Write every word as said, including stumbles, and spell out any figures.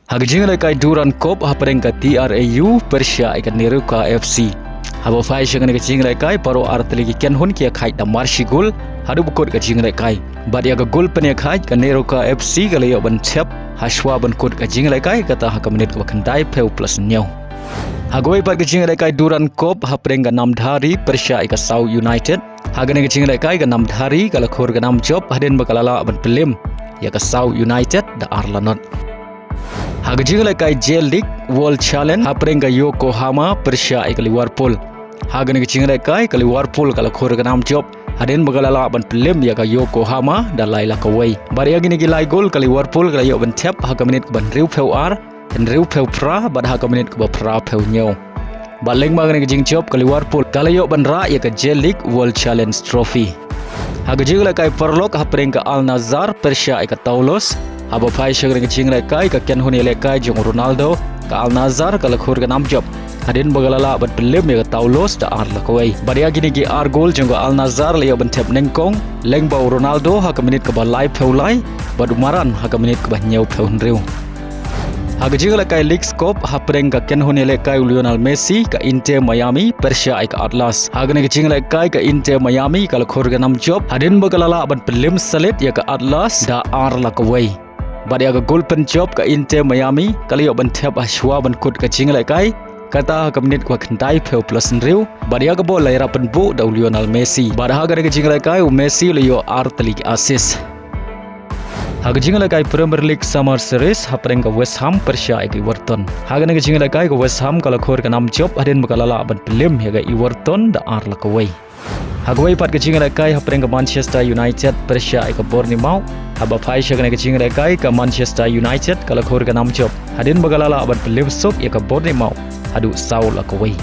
Ha ka jingïalehkai Durand Cup hapdeng ka T R A U pyrshah ïa ka Neroka F C. Haba phai sha kane ka jingïalehkai baroh artylli ki kynhun ki ïakhaid da mar shi gol haduh ba kut ka jingïalehkai. Bad ïa ka gol pynïakhaid ka Neroka F C ka la ïoh ban thep ha shuwa ban kut ka jingïalehkai kata ha ka minit kaba khyndai phew plus hynñiew. Ha kawei pat ka jingïalehkai Durand Cup hapdeng ka Namdhari pyrshah ïa ka South United. Ha kane ka jingïalehkai ka Namdhari ka la khur ka nam jop hadien ba ka la lah ban pynlem ïa ka South United da ar la not. Ha ka jingïalehkai J League World Challenge hapdeng ka Yokohama pyrshah ïa ka Liverpool. Ha kane ka jingïalehkai ka Liverpool ka la khur ka nam jop hadien ba ka la lah ban pynlem ïa ka Yokohama da lai la kawei. Bad ïa kine ki lai gol ka Liverpool ka la ïoh ban thep ha ka minit kaba hynriew phew ar, hynriew phew phra bad ha ka minit kaba phra phew hynñiew. Bad lyngba kane ka jingjop ka Liverpool ka la ïoh ban rah ïa ka J League World Challenge Trophy. Ha ka jingïalehkai paralok hapdeng ka Al Nassr pyrshah ïa ka Toulouse. Haba phai sha kane ka jingïalehkai ka kynhun ïalehkai jong u Ronaldo ka Al Nassr ka la khur ka nam jop hadien ba ka la lah ban pynlem ïa ka Toulouse da ar la kawei. Bad ïa kine ki ar gol jong ka Al Nassr la ïoh ban thep nyngkong lyngba u Ronaldo ha ka minit kaba lai phew lai bad u Maran ha ka minit kaba hynñiew phew hynriew. Ha ka jingïalehkai Leagues Cup hapdeng ka kynhun ïalehkai u Lionel Messi ka Inter Miami pyrshah ïa ka Atlas. Ha kane ka jingïalehkai ka Inter Miami ka la khur ka nam jop hadien ba ka la lah ban pynlem salit ïa ka Atlas da ar la kawei. Bad ïa ka gol pynjop ka Inter Miami ka la ïoh ban thep ha shuwa ban kut ka jingïalehkai kata ha ka minit kaba khyndai phew plus hynriew. Bad ïa ka bol la ïarap pynbuh da u Lionel Messi. Bad ha kane ka jingïalehkai u Messi u la ïoh artylli ki assist. Ha ka jingïalehkai Premier League Summer Series hapdeng ka West Ham pyrshah ïa ka Everton. Ha kane ka jingïalehkai ka West Ham ka la khur ka nam jop hadien ba ka la lah ban pynlem ïa ka Everton da ar la kawei. Ha kawei pat ka jingïalehkai hapdeng ka Manchester United pyrshah ïa ka Bournemouth. Haba phai sha kane ka jingïalehkai ka Manchester United ka la khur ka nam jop hadien ba ka la lah ban pynlem suk ïa ka Bournemouth haduh saw la kawei.